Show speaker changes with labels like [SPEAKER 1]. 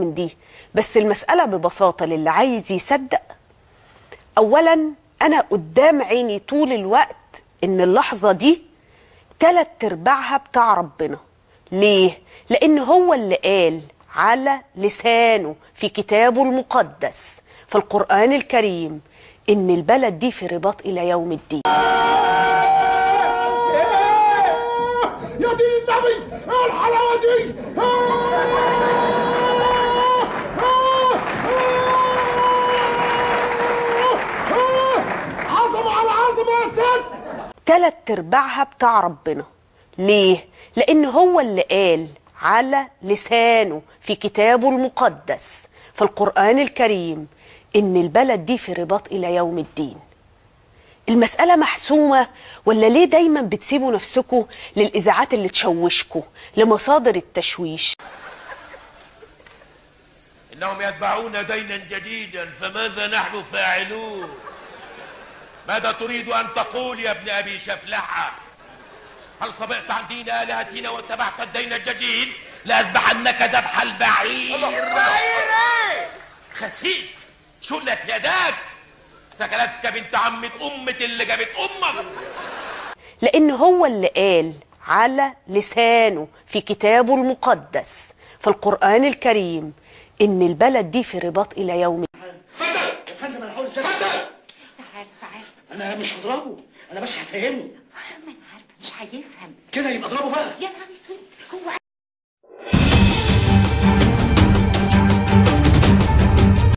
[SPEAKER 1] من دي، بس المسألة ببساطة للي عايز يصدق. أولا أنا قدام عيني طول الوقت إن اللحظة دي 3/4 بتاع ربنا. ليه؟ لأن هو اللي قال على لسانه في كتابه المقدس في القرآن الكريم إن البلد دي في رباط إلى يوم الدين.
[SPEAKER 2] يا دين النبي، ايه الحلاوة دي؟ عظمة على عظمة يا ست.
[SPEAKER 1] 3/4 بتاع ربنا. ليه؟ لأن هو اللي قال على لسانه في كتابه المقدس في القرآن الكريم إن البلد دي في رباط إلى يوم الدين. المسألة محسومة، ولا ليه دايما بتسيبوا نفسكم للإذاعات اللي تشوشكم، لمصادر التشويش؟
[SPEAKER 3] إنهم يتبعون دينا جديدا، فماذا نحن فاعلون؟ ماذا تريد أن تقول يا ابن أبي شفلحة؟ هل صبئت عن دين آلهتنا واتبعت الدين الجديد؟ لأذبحنك ذبح البعير.
[SPEAKER 2] بعير إيه؟
[SPEAKER 3] خسيت، شلت يداك، سكلتك بنت عمة أمة اللي جابت أمك.
[SPEAKER 1] لأن هو اللي قال على لسانه في كتابه المقدس في القرآن الكريم إن البلد دي في رباط إلى يوم.
[SPEAKER 4] يا فندم أنا هقول.
[SPEAKER 5] تعال تعال.
[SPEAKER 4] أنا مش هضربه، أنا بس هفهمه.
[SPEAKER 5] ما أنا عارفة مش هيفهم
[SPEAKER 4] كده، يبقى اضربه بقى.
[SPEAKER 5] يا نهار اسود، هو